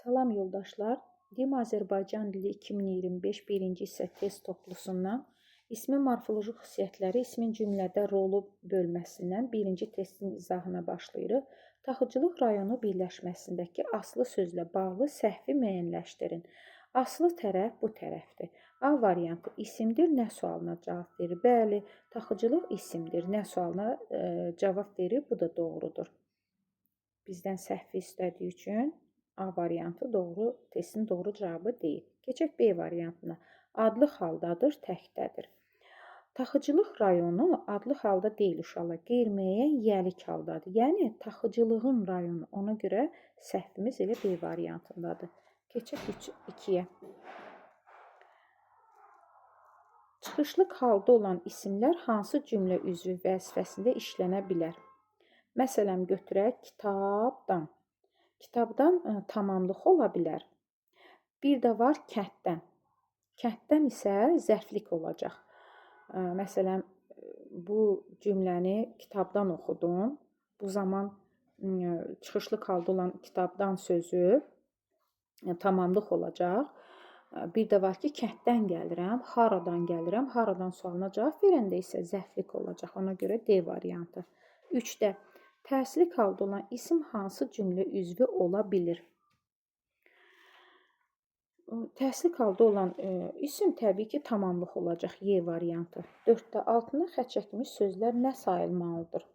Salam yoldaşlar. DİM Azərbaycan dili 2025 birinci hissə test toplusundan ismin morfoloji xüsusiyyətləri, ismin cümlədə rolu bölməsindən birinci testin izahına başlayırıq. Taxıcılıq rayonu birləşməsindəki asılı sözlə bağlı səhvi müəyyənləşdirin. Asılı tərəf bu tərəfdir. A variantı isimdir, nə sualına cavab verir? Bəli, taxıcılıq isimdir, nə sualına cavab verir? Bu da doğrudur. Bizdən səhvi istədiyi üçün A variantı doğru, testin doğru cavabı deyil. Keçək B variantına. Adlı haldadır, təkdədir. Taxıcılıq rayonu adlı halda deyil uşaqlar, qeyri-müəyyən yəlik haldadır. Yəni taxıcılığın rayonu. Ona görə səhvimiz elə B variantındadır. Keçək 2-yə. Çıxışlıq halda olan isimlər hansı cümlə üzvü vəzifəsində işlənə bilər? Məsələn, götürək kitabdan. Kitabdan tamamlıq ola bilər. Bir də var kənddən. Kənddən isə zərflik olacaq. Məsələn, bu cümləni kitabdan oxudum. Bu zaman çıxışlıq halda olan kitabdan sözü tamamlıq olacaq. Bir də var ki, kənddən gəlirəm, haradan gəlirəm, haradan sualına cavab verəndə isə zərflik olacaq. Ona görə D variantı. 3-də təsirlik halda olan isim hansı cümlə üzvü ola bilir? Təsirlik halda olan isim təbii ki, tamamlıq olacaq. Y variantı. 4-də altına xətt çəkilmiş sözlər nə sayılmalıdır?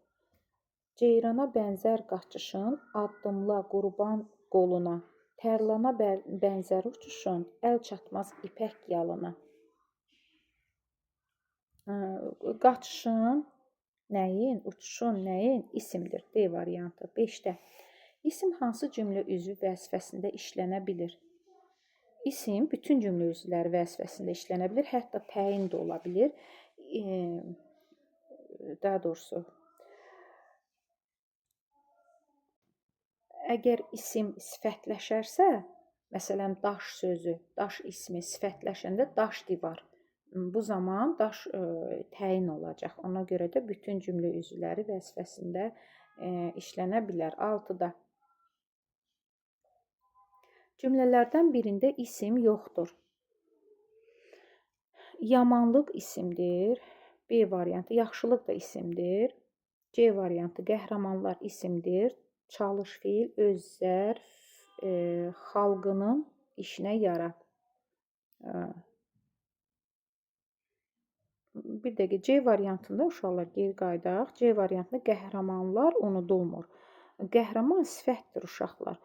Ceyrana bənzər qaçışın, addımla qurban qoluna, tərlana bənzər uçuşun, əl çatmaz ipək yalına. Qaçışın nəyin, uçuşun nəyin isimdir. D variantı. 5-də isim hansı cümlə üzvü vəzifəsində işlənə bilir? İsim bütün cümlə üzvləri vəzifəsində işlənə bilir, hətta təyin də ola bilir. Daha doğrusu, əgər isim sifətləşərsə, məsələn, daş sözü, daş ismi sifətləşəndə daş divar. Bu zaman daş təyin olacaq. Ona görə də bütün cümlə üzvləri vəzifəsində işlənə bilər. 6-da cümlələrdən birində isim yoxdur. Yamanlıq isimdir. B variantı yaxşılıq da isimdir. C variantı qəhrəmanlar isimdir. Çalış feil öz zərf xalqının işinə yara. Bir dəqiqə C variantında uşaqlar geri qayıdaq. C variantında qəhrəmanlar unudulmur. Qəhrəman sifətdir uşaqlar.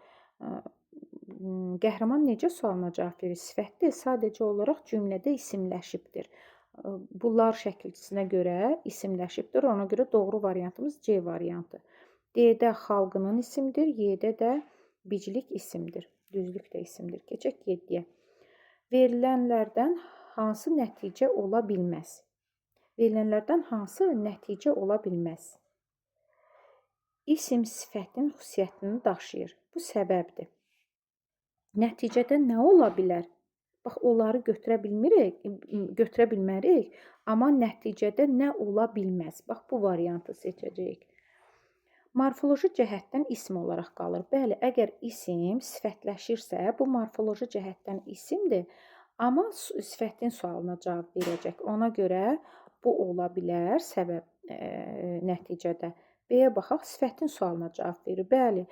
Qəhrəman necə sualına cavab verir? Sifət deyil, sadəcə olaraq cümlədə isimləşibdir. Bunlar şəkilçisinə görə isimləşibdir. Ona görə doğru variantımız C variantı. D-də xalqının isimdir, Y-də də biclik isimdir. Düzlük də isimdir. Keçək 7-yə. Verilənlərdən hansı nəticə ola bilməz? Verilənlərdən hansı nəticə ola bilməz? İsim sifətin xüsusiyyətini daşıyır. Bu səbəbdir. Nəticədə nə ola bilər? Bax, onları götürə bilmərik, amma nəticədə nə ola bilməz? Bax, bu variantı seçəcəyik. Morfoloji cəhətdən isim olaraq qalır. Bəli, əgər isim sifətləşirsə, bu morfoloji cəhətdən isimdir, amma sifətin sualına cavab verəcək. Ona görə bu ola bilər səbəb nəticədə. B-yə baxaq, sifətin sualına cavab verir. Bəli,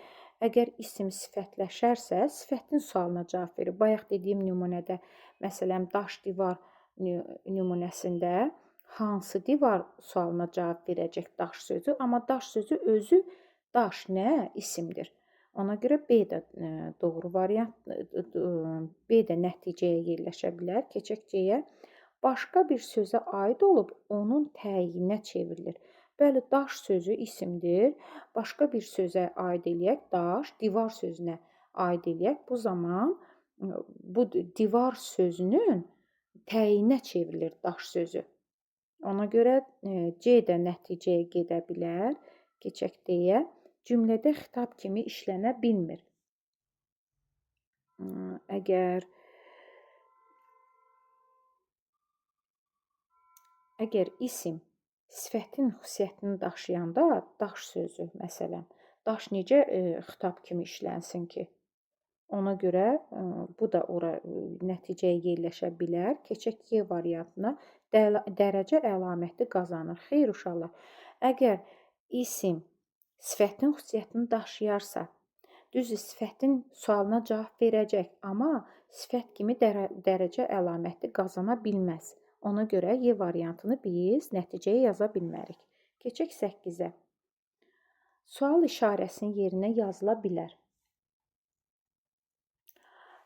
əgər isim sifətləşərsə, sifətin sualına cavab verir. Bayaq dediyim nümunədə, məsələn, daş divar nümunəsində hansı divar sualına cavab verəcək daş sözü, amma daş sözü özü daş nə isimdir. Ona görə B də doğru variant, B də nəticəyə yerləşə bilər. Keçək C-yə. Başqa bir sözə aid olub, onun təyinə çevrilir. Bəli, daş sözü isimdir. Başqa bir sözə aid eləyək, daş, divar sözünə aid eləyək. Bu zaman bu divar sözünün təyinə çevrilir daş sözü. Ona görə C də nəticəyə gedə bilər. Keçək D-yə. Cümlədə xitab kimi işlənə bilmir. Əgər isim sifətin xüsusiyyətini daşıyanda, daş sözü məsələn, daş necə xitab kimi işlənsin ki? Ona görə bu da ora nəticəyə yerləşə bilər. Keçək Y variantına. Dərəcə əlaməti qazanır. Xeyr uşaqlar, əgər isim sifətin xüsusiyyətini daşıyarsa, düzdür, sifətin sualına cavab verəcək, amma sifət kimi dərəcə əlaməti qazana bilməz. Ona görə Y variantını biz nəticəyə yaza bilmərik. Keçək 8-ə. Sual işarəsinin yerinə yazıla bilər.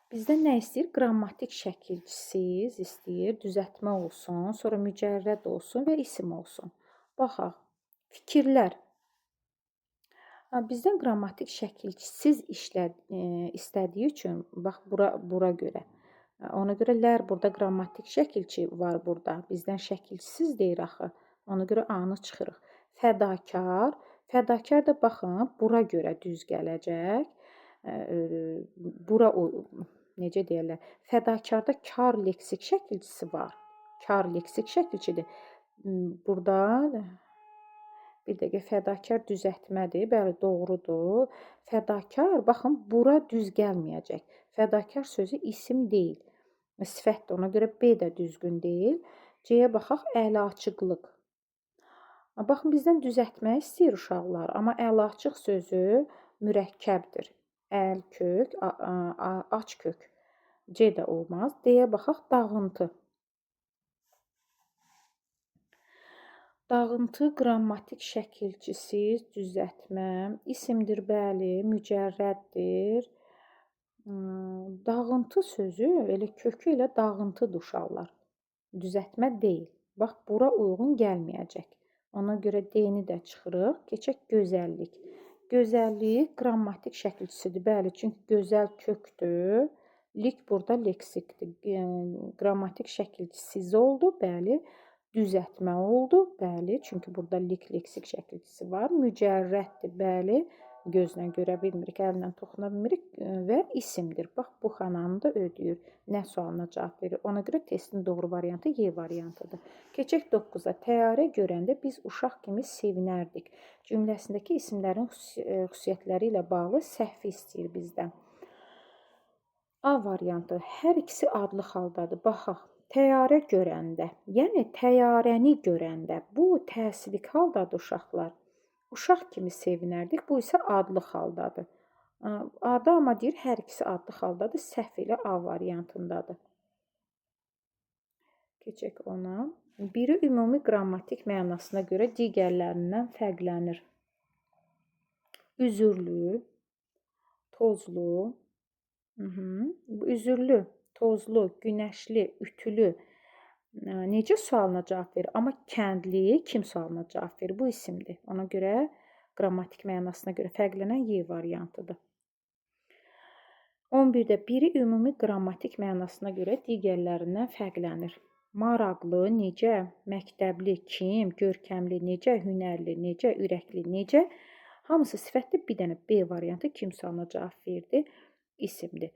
Bizdən nə istəyir? Qrammatik şəkilçisiz istəyir, düzəltmə olsun, sonra mücərrəd olsun və isim olsun. Baxaq, fikirlər. Bizdən qrammatik şəkilçisiz istədiyi üçün, bax, bura görə. Ona görə lər burada qrammatik şəkilçi var burada. Bizdən şəkilçisiz deyir axı. Ona görə A-nı çıxırıq. Fədakar. Fədakar da baxın, bura görə düz gələcək. Bura, necə deyirlər? Fədakarda kar leksik şəkilçisi var. Kar leksik şəkilçidir. Burada bir dəqiqə, fədakar düzəltmədir. Bəli, doğrudur. Fədakar, baxın, bura düz gəlməyəcək. Fədakar sözü isim deyil. Sifətdir. Ona görə B də düzgün deyil. C-yə baxaq, əliaçıqlıq. Baxın, bizdən düzəltmək istəyir uşaqlar. Amma əliaçıq sözü mürəkkəbdir. Əl kök, aç kök. C də olmaz. D-yə baxaq, dağıntı. Dağıntı qrammatik şəkilçisiz düzəltmə. İsimdir, bəli, mücərrəddir. Dağıntı sözü, elə kökü elə dağıntıdır uşaqlar. Düzəltmə deyil. Bax, bura uyğun gəlməyəcək. Ona görə D-ni də çıxırıq. Keçək gözəllik. Gözəllik qrammatik şəkilçisidir. Bəli, çünki gözəl kökdür. Lik burada leksikdir. Qrammatik şəkilçisiz oldu. Bəli. Düzəltmə oldu. Bəli, çünki burada lik leksik şəkilçisi var. Mücərrəddir. Bəli, gözlə görə bilmirik, əllə toxuna bilmirik və isimdir. Bax, bu xananı da ödəyir. Nə sualına cavab verir. Ona görə testin doğru variantı Y variantıdır. Keçək 9-a. Təyyarə görəndə biz uşaq kimi sevinərdik. Cümləsindəki isimlərin xüsusiyyətləri ilə bağlı səhvi istəyir bizdən. A variantı. Hər ikisi adlı haldadır. Baxaq. Təyyarə görəndə, yəni təyyarəni görəndə, bu təsirlik haldadır uşaqlar. Uşaq kimi sevinərdik, bu isə adlı haldadır. Adı amma deyir, hər ikisi adlı haldadır, səhv ilə A variantındadır. Keçək ona. Biri ümumi qrammatik mənasına görə digərlərindən fərqlənir. Üzürlü, tozlu, üzürlü, tozlu, günəşli, ütülü necə sualına cavab verir? Amma kəndli kim sualına cavab verir? Bu isimdir. Ona görə qrammatik mənasına görə fərqlənən Y variantıdır. 11-də biri ümumi qrammatik mənasına görə digərlərindən fərqlənir. Maraqlı, necə, məktəbli, kim, görkəmli, necə, hünərli, necə, ürəkli, necə. Hamısı sifətdir. Bir dənə B variantı kim sualına cavab verdi? İsimdir.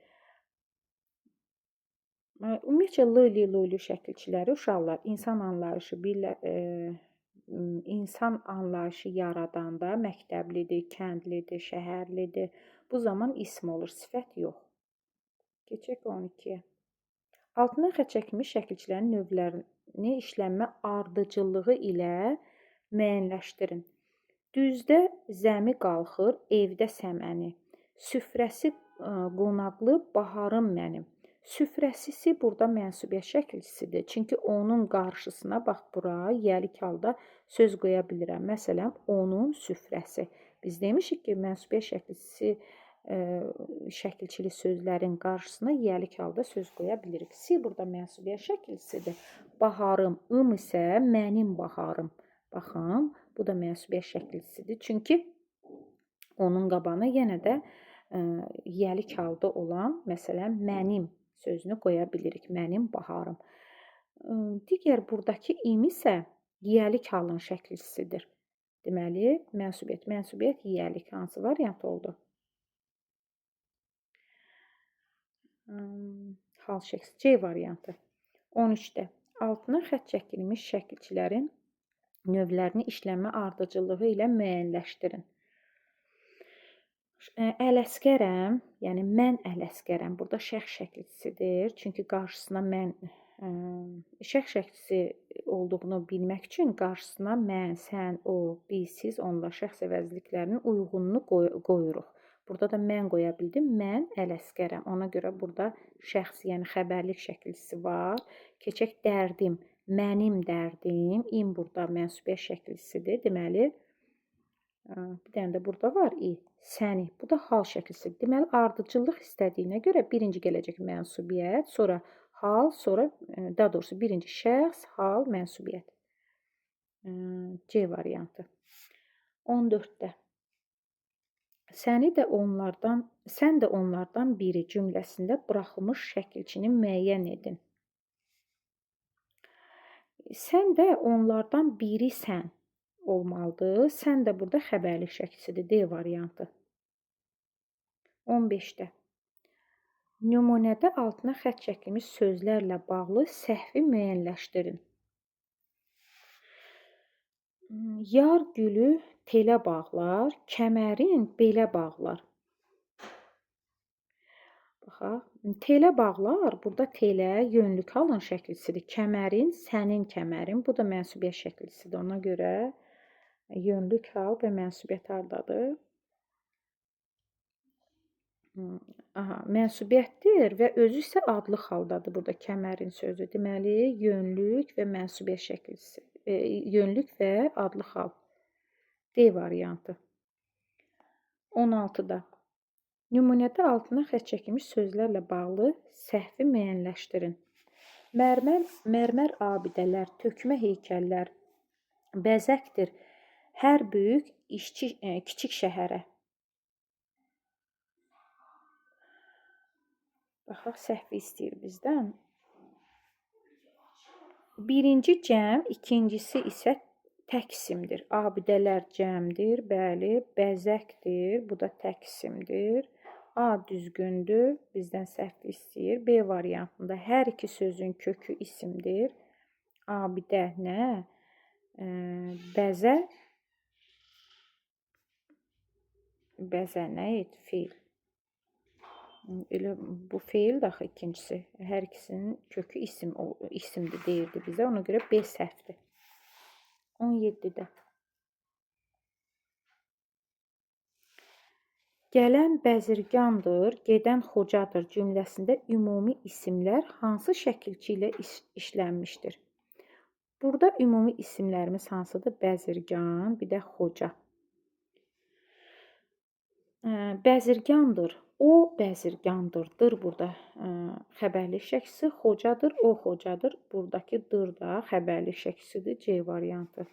Ümumiyyətcə, L, L, L, L şəkilçiləri uşaqlar insan anlayışı, insan anlayışı yaradanda məktəblidir, kəndlidir, şəhərlidir. Bu zaman ism olur, sifət yox. Keçək 12-yə. Altına xətt çəkilmiş şəkilçilərin növlərini işlənmə ardıcıllığı ilə müəyyənləşdirin. Düzdə zəmi qalxır, evdə səməni. Süfrəsi qonaqlı baharım mənim. Süfrəsisi burada mənsubiyyət şəkilçisidir. Çünki onun qarşısına, bax bura, yəlik halda söz qoya bilirəm. Məsələn, onun süfrəsi. Biz demişik ki, mənsubiyyət şəkilçisi şəkilçili sözlərin qarşısına yəlik halda söz qoya bilirik. Si burada mənsubiyyət şəkilçisidir. Baharım, ım isə mənim baharım. Baxın, bu da mənsubiyyət şəkilçisidir. Çünki onun qabağına yenə də yəlik halda olan, məsələn, mənim sözünü qoya bilirik. Mənim baharım. Digər buradakı im isə yiyəlik halın şəkilçisidir. Deməli, mənsubiyyət, mənsubiyyət, yiyəlik hansı variant oldu? Hal şəkilçisi C variantı. 13-də altına xətt çəkilmiş şəkilçilərin növlərini işlənmə ardıcıllığı ilə müəyyənləşdirin. Ələsgərəm, yəni mən ələsgərəm. Burada şəxs şəkilçisidir. Çünki qarşısına mən şəxs şəkilçisi olduğunu bilmək üçün qarşısına mən, sən, o, biz, siz, onlar şəxs əvəzliklərinin uyğununu qoyuruq. Burada da mən qoya bildim. Mən ələsgərəm. Ona görə burada şəxs, yəni xəbərlik şəkilçisi var. Keçək dərdim. Mənim dərdim. İm burada mənsubiyyət şəkilçisidir. Deməli, bir dənə də burada var i. Səni. Bu da hal şəkilçisidir. Deməli, ardıcıllıq istədiyinə görə birinci gələcək mənsubiyyət, sonra hal, sonra, daha doğrusu birinci şəxs, hal, mənsubiyyət. C variantı. 14-də. Sən də onlardan biri cümləsində buraxılmış şəkilçini müəyyən edin. Sən də onlardan birisən olmalıdır. Sən də burada xəbərlik şəkilçisidir. D variantı. 15-də. Nümunədə altına xətt çəkilmiş sözlərlə bağlı səhvi müəyyənləşdirin. Yar gülü telə bağlar, kəmərin belə bağlar. Baxaq. Telə bağlar, burada telə yönlük halın şəkilçisidir. Kəmərin, sənin kəmərin. Bu da mənsubiyyət şəkilçisidir. Ona görə yönlük hal və mənsubiyyət hardadır? Aha, mənsubiyyətdir və özü isə adlıq haldadır burada kəmərin sözü. Deməli, yönlük və mənsubiyyət şəkilçisi. Yönlük və adlıq hal. D variantı. 16-da. Nümunədə altına xətt çəkilmiş sözlərlə bağlı səhvi müəyyənləşdirin. Mərmər abidələr, tökmə heykəllər bəzəkdir hər böyük kiçik şəhərə. Baxaq, səhvi istəyir bizdən. Birinci cəm, ikincisi isə tək isimdir. Abidələr cəmdir, bəli, bəzəkdir, bu da tək isimdir. A düzgündür, bizdən səhv istəyir. B variantında hər iki sözün kökü isimdir. Abidə nə? Bəzə, bəzə nə idi? Feil. Elə bu feil də axı ikincisi. Hər ikisinin kökü isimdir deyirdi bizə. Ona görə B səhvdir. 17-də. Gələn bəzirgandır, gedən xocadır cümləsində ümumi isimlər hansı şəkilçi ilə işlənmişdir? Burada ümumi isimlərimiz hansıdır? Bəzirgan, bir də xoca. Bəzirgandır, o bəzirgandır, dır burada xəbərlik şəklisi, xocadır, o xocadır. Buradakı dır da xəbərlik şəklisidir, C variantı.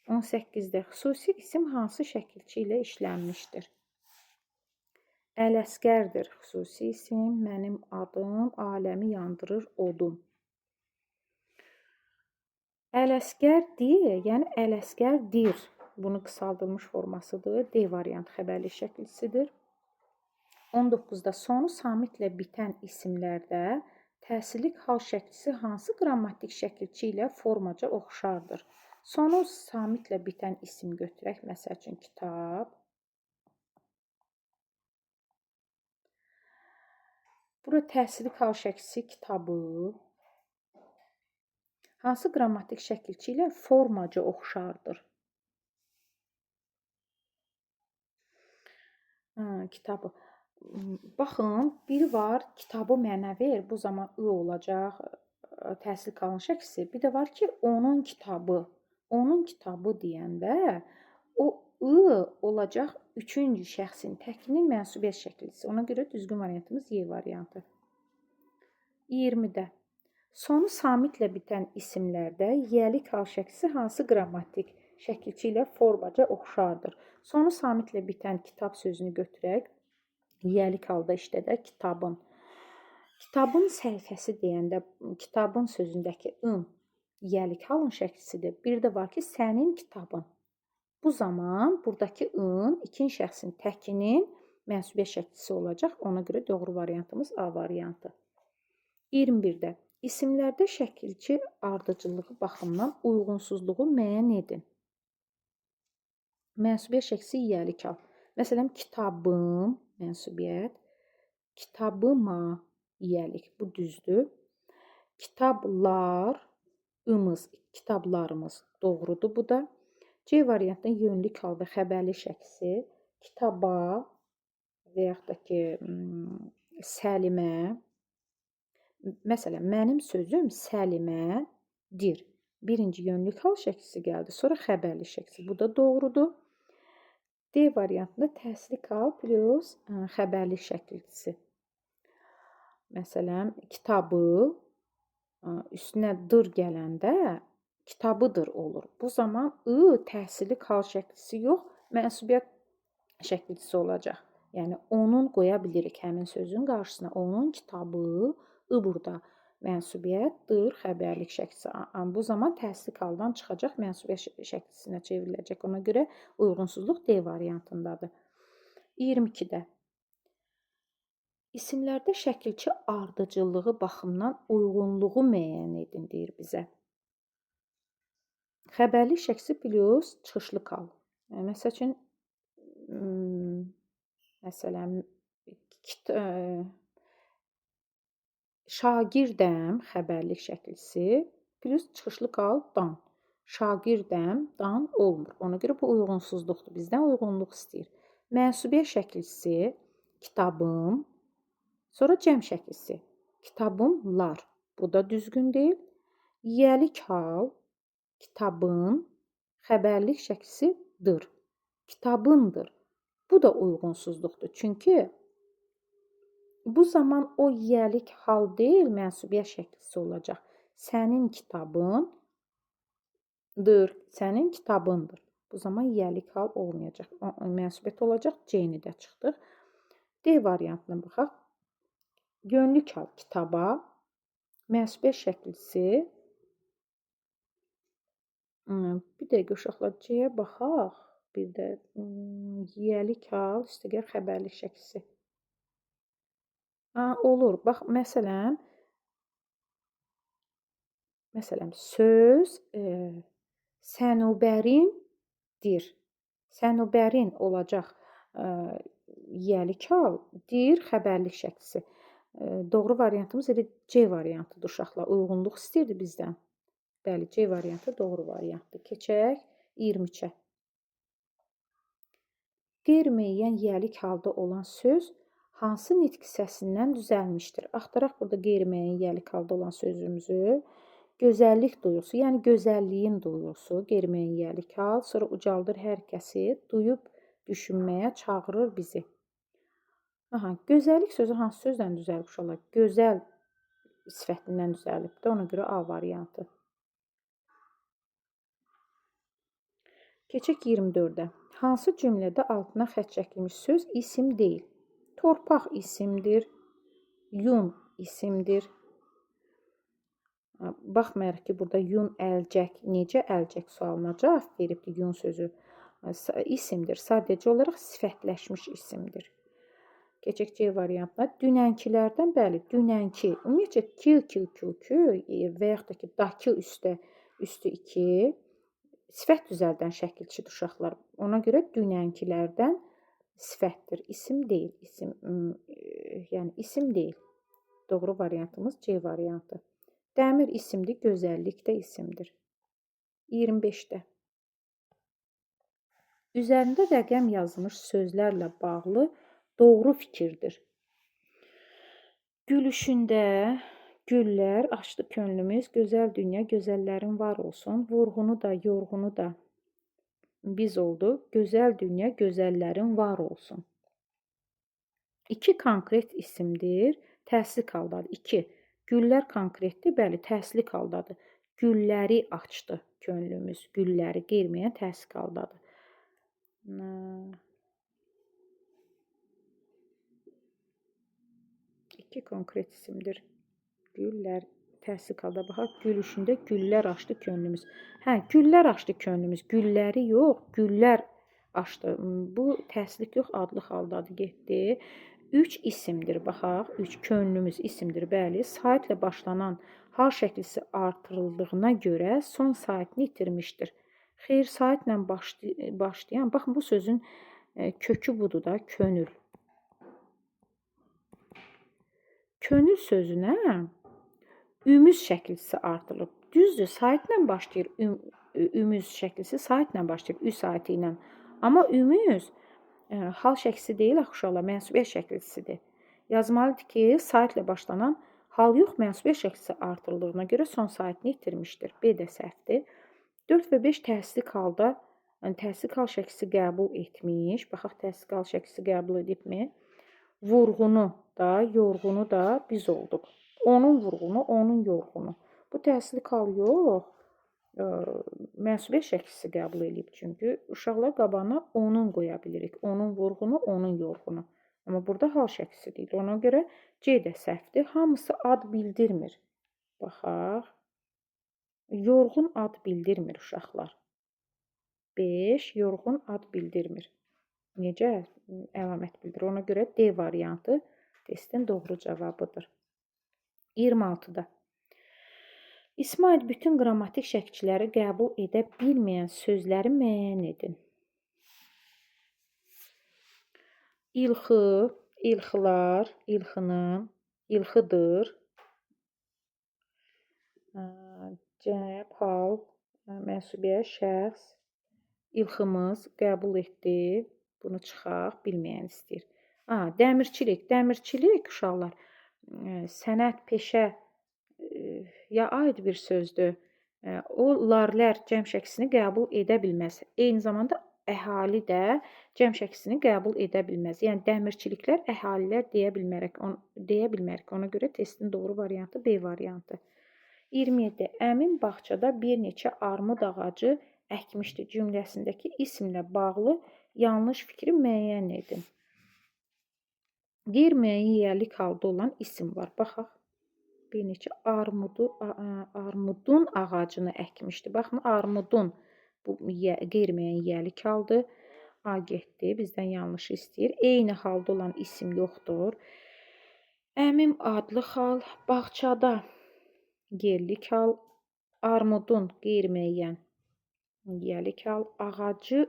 18-də xüsusi isim hansı şəkilçi ilə işlənmişdir? Ələsgərdir xüsusi isim, mənim adım, aləmi yandırır odum. Ələsgərdir, yəni ələsgərdir. Bunun qısaldılmış formasıdır. D variantı xəbərlik şəkilçisidir. 19-da sonu samitlə bitən isimlərdə təsirlik hal şəklisi hansı qrammatik şəkilçi ilə formaca oxşardır? Sonu samitlə bitən isim götürək. Məsəl üçün, kitab. Bura təsirlik hal şəklisi kitabı. Hansı qrammatik şəkilçi ilə formaca oxşardır? Kitabı. Baxın, biri var, kitabı mənə ver, bu zaman ı olacaq təsirlik halın şəklisi. Bir də var ki, onun kitabı. Onun kitabı deyəndə o ı olacaq üçüncü şəxsin təkinin mənsubiyyət şəklisi. Ona görə düzgün variantımız Y variantı. 20-də. Sonu samitlə bitən isimlərdə yiyəlik hal şəklisi hansı qrammatik şəkilçi ilə formaca oxşardır? Sonu samitlə bitən kitab sözünü götürək. Yiyəlik halda işlədək kitabın. Kitabın səhifəsi deyəndə kitabın sözündəki ın yiyəlik halın şəklisidir. Bir də var ki, sənin kitabın. Bu zaman buradakı ın ikinci şəxsin təkinin mənsubiyyət şəklisi olacaq. Ona görə doğru variantımız A variantı. 21-də. İsimlərdə şəkilçi ardıcıllığı baxımından uyğunsuzluğu müəyyən edin. Mənsubiyyət şəklisi yiyəlik hal. Məsələn, kitabım, mənsubiyyət, kitabıma yiyəlik. Bu düzdür. Kitablar, ımız, kitablarımız doğrudur bu da. C variantında yönlük hal və xəbərli şəksi kitaba və yaxud da ki, Səlimə. Məsələn, mənim sözüm Səlimədir. Birinci yönlük hal şəklisi gəldi, sonra xəbərli şəklisi. Bu da doğrudur. D variantında təslik hal plus xəbərli şəklisi. Məsələn, kitabı üstünə dır gələndə kitabıdır olur. Bu zaman ı təhsillik hal şəklisi yox, mənsubiyyət şəklisi olacaq. Yəni, onun qoya bilirik həmin sözün qarşısına. Onun kitabı, ı burada mənsubiyyətdir, xəbərlik şəklisi. Bu zaman təhsillik haldan çıxacaq, mənsubiyyət şəklisinə çevriləcək. Ona görə uyğunsuzluq D variantındadır. 22-də. İsimlərdə şəkilçi ardıcıllığı baxımından uyğunluğu müəyyən edin, deyir bizə. Xəbərlik şəklisi plus çıxışlı hal. Məsəl üçün, məsələn, şagirdəm xəbərlik şəklisi plus çıxışlı hal dan. Şagirdəm dan olmur. Ona görə bu uyğunsuzluqdur. Bizdən uyğunluq istəyir. Mənsubiyyət şəklisi kitabım, sonra cəm şəklisi kitabımlar. Bu da düzgün deyil. Yiyəlik hal kitabın, xəbərlik şəklisi dır. Kitabındır. Bu da uyğunsuzluqdur. Çünki bu zaman o yiyəlik hal deyil, mənsubiyyət şəklisi olacaq. Sənin kitabındır, sənin kitabındır. Bu zaman yiyəlik hal olmayacaq. Mənsubiyyət olacaq. C-ni də çıxdıq. D variantına baxaq. Yönlük hal kitaba, mənsubiyyət şəklisi. Bir dəqiqə uşaqlar, C-yə baxaq. Bir də yiyəlik hal, üstəgəl xəbərlik şəklisi. Olur. Bax, məsələn, söz sənubərindir. Sənubərin olacaq yiyəlik hal, dir, xəbərlik şəklisi. Doğru variantımız elə C variantıdır uşaqlar. Uyğunluq istəyirdi bizdən. Bəli, C variantı doğru variantdır. Keçək 23-ə. Qeyri-müəyyən yiyəlik halda olan söz hansı nitq hissəsindən düzəlmişdir? Axtaraq burada qeyri-müəyyən yiyəlik halda olan sözümüzü. Gözəllik duyğusu, yəni gözəlliyin duyğusu, qeyri-müəyyən yiyəlik hal. Sonra ucaldır hər kəsi, duyub düşünməyə çağırır bizi. Aha, gözəllik sözü hansı sözdən düzəlib uşaqlar? Gözəl sifətindən düzəlibdir. Ona görə A variantı. Keçək 24-ə. Hansı cümlədə altına xətt çəkilmiş söz isim deyil? Torpaq isimdir, yun isimdir. Baxmayaraq ki, burada yun əlcək, necə əlcək sualına cavab veribdir yun sözü isimdir. Sadəcə olaraq sifətləşmiş isimdir. Keçək C variantına. Dünənkilərdən, bəli, dünənki. Ümumiyyətcə, ki, ki, kü, kü və yaxud da ki, dakı üstü 2 sifət düzəldən şəkilçidir uşaqlar. Ona görə dünənkilərdən sifətdir. İsim deyil. İsim, yəni isim deyil. Doğru variantımız C variantı. Dəmir isimdir, gözəllik də isimdir. 25-də. Üzərində rəqəm yazılmış sözlərlə bağlı doğru fikirdir. Gülüşündə güllər açdı könlümüz, gözəl dünya, gözəllərin var olsun. Vurğunu da, yorğunu da biz oldu. Gözəl dünya, gözəllərin var olsun. 2 konkret isimdir. Təslik haldadır. 2. Güllər konkretdir. Bəli, təslik haldadır. Gülləri açdı könlümüz. Gülləri qeyri-müəyyən təslik haldadır. 2 konkret isimdir. Güllər təsdiq halda baxaq. Gülüşündə güllər açdı könlümüz. Hə, güllər açdı könlümüz. Gülləri yox, güllər açdı. Bu təsdiq yox, adlıq haldadır, getdi. 3 isimdir, baxaq. 3 könlümüz isimdir, bəli. Saitlə başlanan hal şəklisi artırıldığına görə son saitini itirmişdir. Xeyr, saitlə başlayan, baxın bu sözün Kökü budur da, könül. Könül sözünə ümüz şəkilçisi artırılıb. Düzdür, saitlə başlayır. Ümüz şəkilçisi saitlə başlayır, ü saiti ilə. Amma ümüz hal şəklisi deyil, axı uşaqlar, mənsubiyyət şəkilçisidir. Yazmalıdır ki, saitlə başlanan hal yox, mənsubiyyət şəkilçisi artırıldığına görə son saitini itirmişdir. B də səhvdir. 4 və 5 təsdiq halda, yəni təsdiq hal şəklisi qəbul etmiş. Baxaq, təsdiq hal şəklisi qəbul edibmi? Vurğunu da, yorğunu da biz olduq. Onun vurğunu, onun yorğunu. Bu təsdiq hal yox, mənsubiyyət şəklisi qəbul edib. Çünki uşaqlar qabağına onun qoya bilirik. Onun vurğunu, onun yorğunu. Amma burada hal şəklisi deyil. Ona görə C də səhvdir. Hamısı ad bildirmir. Baxaq. Yorğun ad bildirmir uşaqlar. 5. Yorğun ad bildirmir. Necə əlamət bildirir? Ona görə D variantı testin doğru cavabıdır. 26-da. İsmə aid bütün qrammatik şəkilləri qəbul edə bilməyən sözləri müəyyən edin. İlxı, ilxılar, ilxının, ilxıdır. Cəb, hal, mənsubiyyət, şəxs, ilxımız qəbul etdi. Bunu çıxaq, bilməyən istəyir. Dəmirçilik, dəmirçilik uşaqlar, sənət, peşə ya aid bir sözdür. O, larlər cəm şəklisini qəbul edə bilməz. Eyni zamanda əhali də cəm şəklisini qəbul edə bilməz. Yəni, dəmirçiliklər əhalilər deyə bilmərik. Ona görə testin doğru variantı B variantı. 27. Əmim bağçada bir neçə armud ağacı əkmişdi cümləsindəki isimlə bağlı yanlış fikri müəyyən edin. Qeyri-müəyyən yiyəlik halda olan isim var. Baxaq. Bir neçə armudun ağacını əkmişdi. Baxın, armudun bu qeyri-müəyyən yiyəlik haldır. A getdi, bizdən yanlışı istəyir. Eyni halda olan isim yoxdur. Əmim adlı hal, bağçada yerlik hal, armudun qeyri-müəyyən yiyəlik hal, ağacı,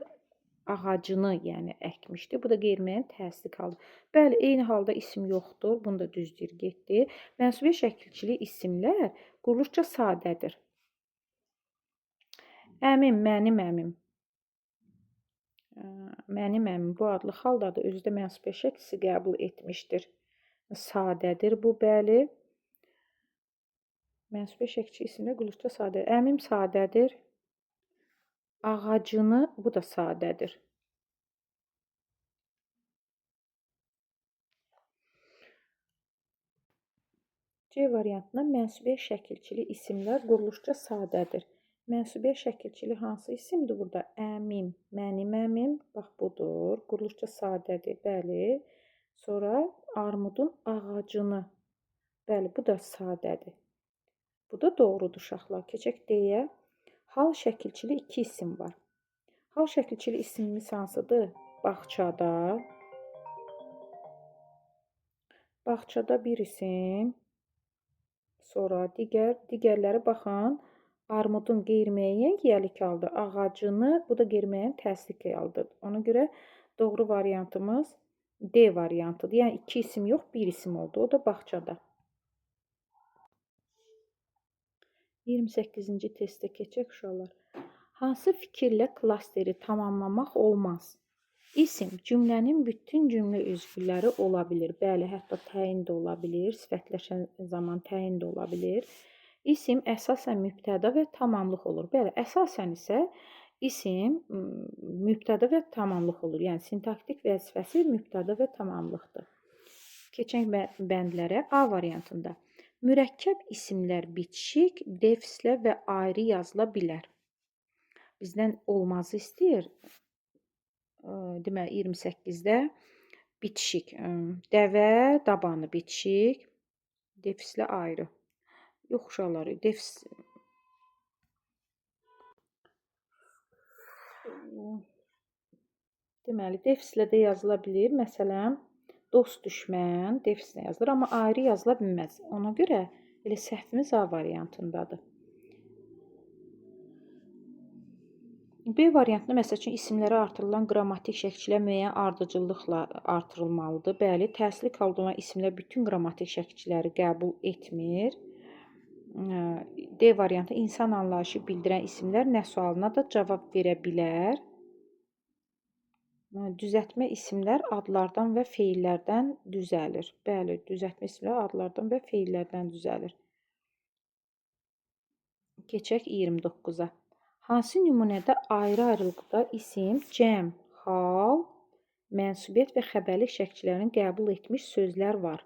ağacını yəni əkmişdi. Bu da qeyri-müəyyən təsdiq haldır. Bəli, eyni halda isim yoxdur. Bunu da düz deyir, getdi. Mənsubiyyət şəkilçili isimlər quruluşca sadədir. Əmim, mənim əmim. Mənim əmim bu adlı haldadır. Özü də mənsubiyyət şəklisi qəbul etmişdir. Sadədir bu, bəli. Mənsubiyyət şəkilçi isimlər quruluşca sadədir. Əmim sadədir. Ağacını, bu da sadədir. C variantına mənsubiyyət şəkilçili isimlər quruluşca sadədir. Mənsubiyyət şəkilçili hansı isimdir burada? Əmim, mənim əmim, bax budur. Quruluşca sadədir, bəli. Sonra armudun ağacını, bəli, bu da sadədir. Bu da doğrudur uşaqlar. Keçək D-yə. Hal şəkilçili iki isim var. Hal şəkilçili isimimiz hansıdır? Bağçada. Bağçada bir isim. Sonra digərləri baxın. Armudun qeyri-müəyyən yiyəlik haldır. Ağacını, bu da qeyri-müəyyən təsdiq haldır. Ona görə doğru variantımız D variantıdır. Yəni iki isim yox, bir isim oldu. O da bağçada. 28-ci testə keçək uşaqlar. Hansı fikirlə klasteri tamamlamaq olmaz? İsim cümlənin bütün cümlə üzvləri ola bilir. Bəli, hətta təyin də ola bilir, sifətləşən zaman təyin də ola bilir. İsim əsasən mübtəda və tamamlıq olur. Bəli, əsasən isə isim mübtəda və tamamlıq olur. Yəni, sintaktik vəzifəsi mübtəda və tamamlıqdır. Keçən bəndlərə A variantında. Mürəkkəb isimlər bitişik, defislə və ayrı yazıla bilər. Bizdən olmazı istəyir. Deməli, 28-də bitişik. Dəvə, dabanı bitişik, defislə ayrı. Yox, uşaqlar, defis... Deməli, defislə də yazıla bilir. Məsələn, dost düşmən defislə yazılır, amma ayrı yazıla bilməz. Ona görə elə səhvimiz A variantındadır. B variantında məsəl üçün isimlərə artırılan qrammatik şəkilçilər müəyyən ardıcıllıqla artırılmalıdır. Bəli, təsirli halda olan isimlər bütün qrammatik şəkilçiləri qəbul etmir. D variantı insan anlayışı bildirən isimlər nə sualına da cavab verə bilər. Düzəltmə isimlər adlardan və feillərdən düzəlir. Bəli, düzəltmə isimlər adlardan və feillərdən düzəlir. Keçək 29-a. Hansı nümunədə ayrı-ayrılıqda isim, cəm, hal, mənsubiyyət və xəbərlik şəkilçilərini qəbul etmiş sözlər var?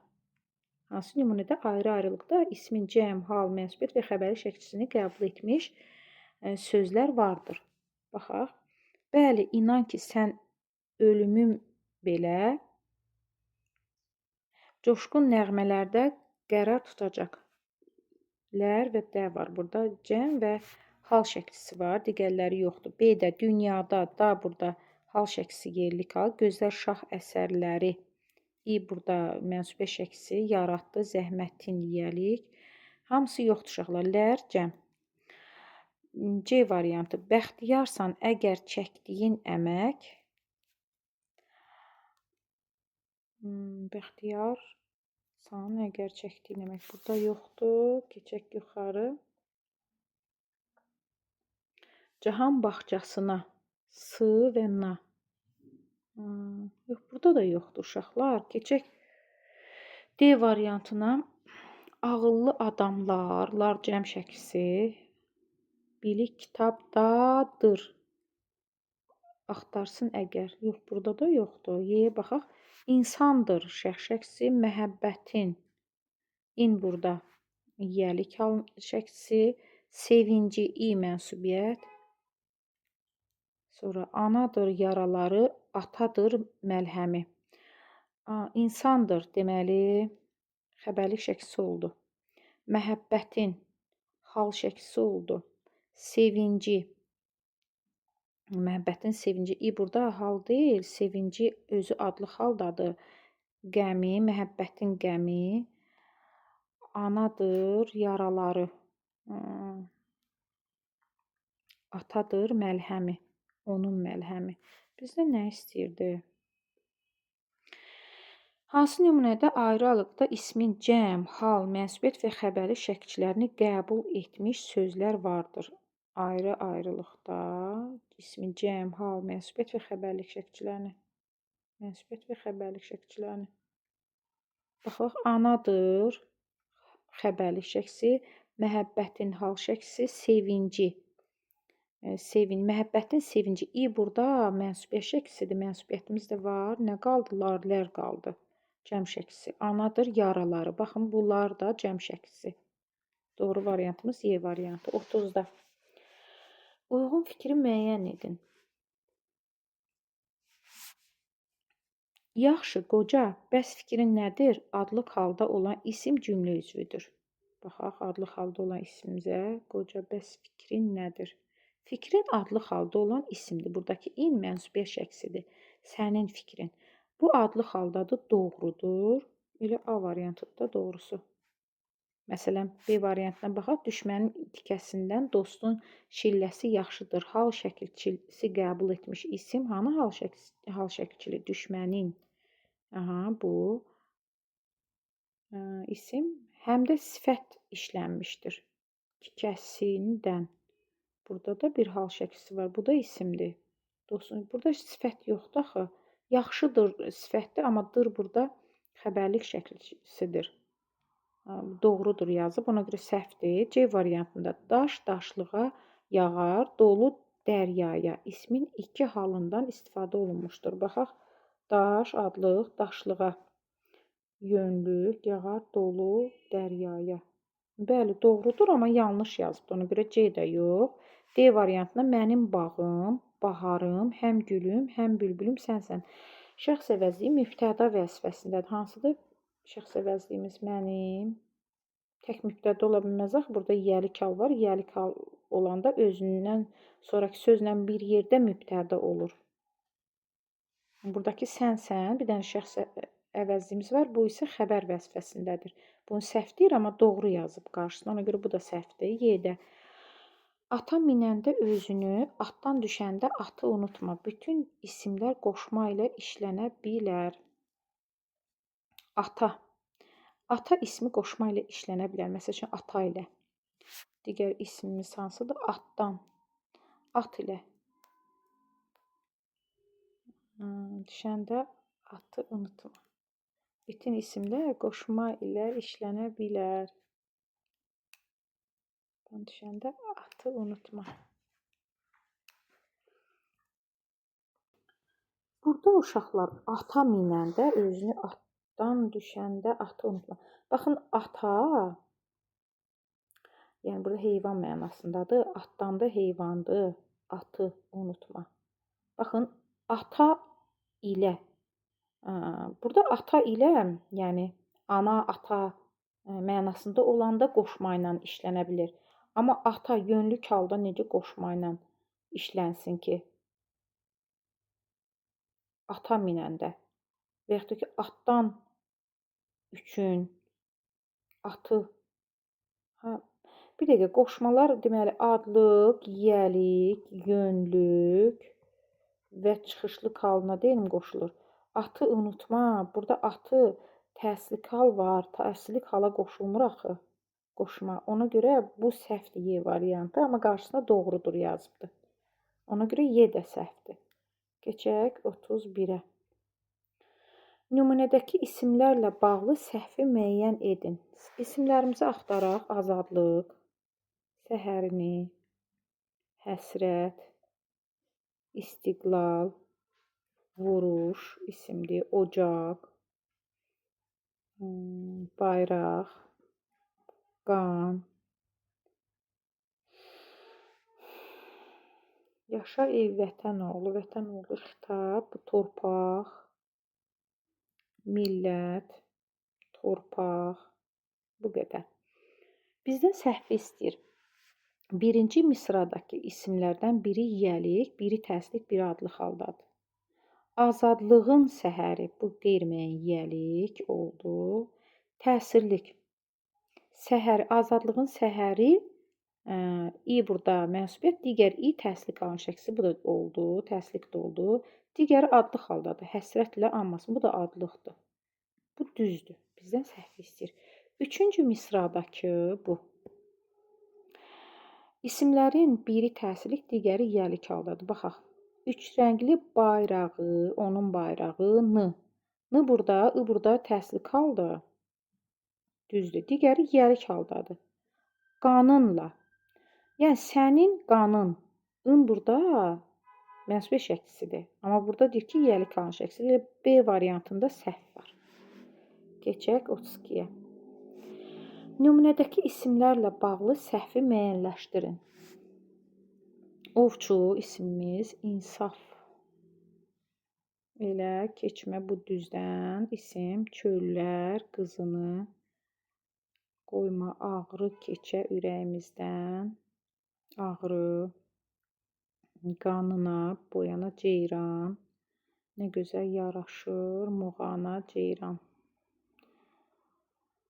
Hansı nümunədə ayrı-ayrılıqda ismin cəm, hal, mənsubiyyət və xəbərlik şəkilçisini qəbul etmiş sözlər vardır? Baxaq. Bəli, inan ki, sən ölümüm belə coşqun nəğmələrdə qərar tutacaq. Lər və də var. Burada cəm və hal şəkilçisi var, digərləri yoxdur. B-də dünyada, da burada hal şəkilçisi yerlik hal, gözəl şah əsərləri, i burada mənsubiyyət şəkilçisi, yaratdı, zəhmətin yiyəlik. Hamısı yoxdur uşaqlar. Lər, cəm. C variantı. Bəxtiyarsan əgər çəkdiyin əmək. Bəxtiyarsan əgər çəkdiyin əmək. Burada yoxdur. Keçək yuxarı. Cahan bağçasına S və na. Yox, burada da yoxdur uşaqlar. Keçək D variantına. Ağıllı adamlar, lar cəm şəkilçisi, bilik kitabdadır. Axtarsın əgər. Yox, burada da yoxdur. Y-yə baxaq. İnsandır şəxs şəkilçisi, məhəbbətin. İn burada yiyəlik hal şəkilçisi, sevinci, i mənsubiyyət. Sonra anadır yaraları, atadır məlhəmi. İnsandır, deməli, xəbərlik şəkilçisi oldu. Məhəbbətin hal şəkilçisi oldu. Sevinci, məhəbbətin sevinci. İ burada hal deyil, sevinci özü adlı haldadır. Qəmi, məhəbbətin qəmi. Anadır yaraları, atadır məlhəmi. Onun məlhəmi. Bizdə nə istəyirdi? Hansı nümunədə ayrı-ayrılıqda ismin cəm, hal, mənsubiyyət və xəbərlik şəkilçilərini qəbul etmiş sözlər vardır? Ayrı-ayrılıqda ismin cəm, hal, mənsubiyyət və xəbərlik şəkilçilərini. Mənsubiyyət və xəbərlik şəkilçilərini. Baxaq, anadır xəbərlik şəkilçisi, məhəbbətin hal şəkilçisi, sevinci. Məhəbbətin sevinci. İ burada mənsubiyyət şəkilçisidir. Mənsubiyyətimiz də var. Nə qaldı? Lar, lər qaldı. Cəm şəkilçisi. Anadır yaraları. Baxın, bunlar da cəm şəkilçisi. Doğru variantımız Y variantı. 30-da. Uyğun fikri müəyyən edin. Yaxşı, qoca, bəs fikrin nədir? Adlıq halda olan isim cümlə üzvüdür. Baxaq, adlıq halda olan ismimizə. Qoca, bəs fikrin nədir? Fikrin adlıq halda olan isimdir. Buradakı in mənsubiyyət şəkilçisidir. Sənin fikrin. Bu adlıq haldadır, doğrudur. Elə A variantıdır da doğrusu. Məsələn, B variantına baxaq. Düşmənin tikəsindən dostun şilləsi yaxşıdır. Hal şəkilçisi qəbul etmiş isim. Hanı hal şəkilçili? Düşmənin. Aha, bu isim həm də sifət işlənmişdir. Tikəsindən. Burada da bir hal şəkilçisi var. Bu da isimdir. Dostum, burada sifət yoxdur axı. Yaxşıdır sifətdir, amma dır burada xəbərlik şəkilçisidir. Doğrudur yazıb. Ona görə səhvdir. C variantında daş daşlığa yağar, dolu dəryaya. İsmin iki halından istifadə olunmuşdur. Baxaq, daş adlıq, daşlığa yönlük, yağar, dolu dəryaya. Bəli, doğrudur, amma yanlış yazıbdır. Ona görə C də yox. D variantında mənim bağım, baharım, həm gülüm, həm bülbülüm sənsən. Şəxs əvəzliyi mübtəda vəzifəsindədir. Hansıdır? Şəxs əvəzliyimiz mənim. Tək mübtəda ola bilməz axı. Burada yiyəlik hal var. Yiyəlik hal olanda özündən sonraki sözlə bir yerdə mübtəda olur. Buradakı sənsən, bir dənə şəxs əvəzliyimiz var. Bu isə xəbər vəzifəsindədir. Bunu səhv deyir, amma doğru yazıb qarşısına. Ona görə bu da səhvdir. Y-də. Ata minəndə özünü, atdan düşəndə atı unutma. Bütün isimlər qoşma ilə işlənə bilər. Ata. Ata ismi qoşma ilə işlənə bilər. Məsəl üçün, ata ilə. Digər ismimiz hansıdır? Atdan. At ilə. Düşəndə atı unutma. Bütün isimlər qoşma ilə işlənə bilər. Düşəndə atı unutma. Burada uşaqlar ata minəndə özünü atdan düşəndə atı unutma. Baxın, ata, yəni burada heyvan mənasındadır. Atdan da heyvandır. Atı unutma. Baxın, ata ilə. Burada ata ilə, yəni ana, ata mənasında olanda qoşma ilə işlənə bilir. Amma ata yönlük halda necə qoşma ilə işlənsin ki? Ata minəndə və yaxud da ki, atdan üçün atı. Hə, bir dəqiqə, qoşmalar deməli adlıq, yiyəlik, yönlük və çıxışlıq halına deyim qoşulur. Atı unutma. Burada atı təsirlik hal var. Təsirlik hala qoşulmur axı. Qoşma. Ona görə bu səhvdir Y variantı, amma qarşısına doğrudur yazıbdır. Ona görə Y də səhvdir. Keçək 31-ə. Nümunədəki isimlərlə bağlı səhvi müəyyən edin. İsimlərimizi axtaraq. Azadlıq, səhərini, həsrət, istiqlal, vuruş isimdir, ocaq, bayraq, qan. Yaşa ey vətən oğlu, vətən oğlu xitab, torpaq, millət, torpaq, bu qədər. Bizdən səhvi istəyir. Birinci misradakı isimlərdən biri yiyəlik, biri təslik, biri adlıq haldadır. Azadlığın səhəri, bu qeyri-müəyyən yiyəlik oldu. Təsirlik. Səhər, azadlığın səhəri, i burada mənsubiyyət, digər i təslik halının şəksi, bu da oldu, təslik də oldu. Digəri adlıq haldadır, həsrətlə anmasın, bu da adlıqdır. Bu düzdür, bizdən səhv istəyir. Üçüncü misradakı bu. İsimlərin biri təsirlik, digəri yiyəlik haldadır. Baxaq, üç rəngli bayrağı, onun bayrağı, n. N burada, i burada təslik haldır. Düzdür. Digəri yiyəlik haldadır. Qanınla. Yəni, sənin qanın. In burada mənsubiyyət şəklisidir. Amma burada deyir ki, yiyəlik halının şəklisidir. B variantında səhv var. Keçək 32-yə. Nümunədəki isimlərlə bağlı səhvi müəyyənləşdirin. Ovçu ismimiz insaf. Elə keçmə bu düzdən isim, çöllər, qızını qoyma ağrı keçə ürəyimizdən, ağrı, qanına, boyana ceyran, nə gözəl yaraşır muğana ceyran.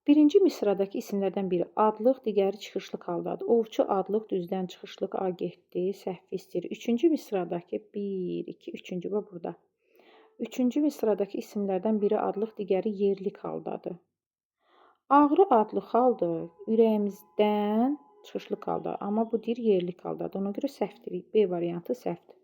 Birinci misradakı isimlərdən biri adlıq, digəri çıxışlıq haldadır. Ovçu adlıq, düzdən çıxışlıq A getdi, səhvi istəyir. Üçüncü misradakı 1, 2, üçüncü və burada. Üçüncü misradakı isimlərdən biri adlıq, digəri yerlik haldadır. Ağrı adlıq haldır, ürəyimizdən çıxışlıq halda, amma bu deyir yerlik haldadır. Ona görə səhvdir. B variantı səhvdir.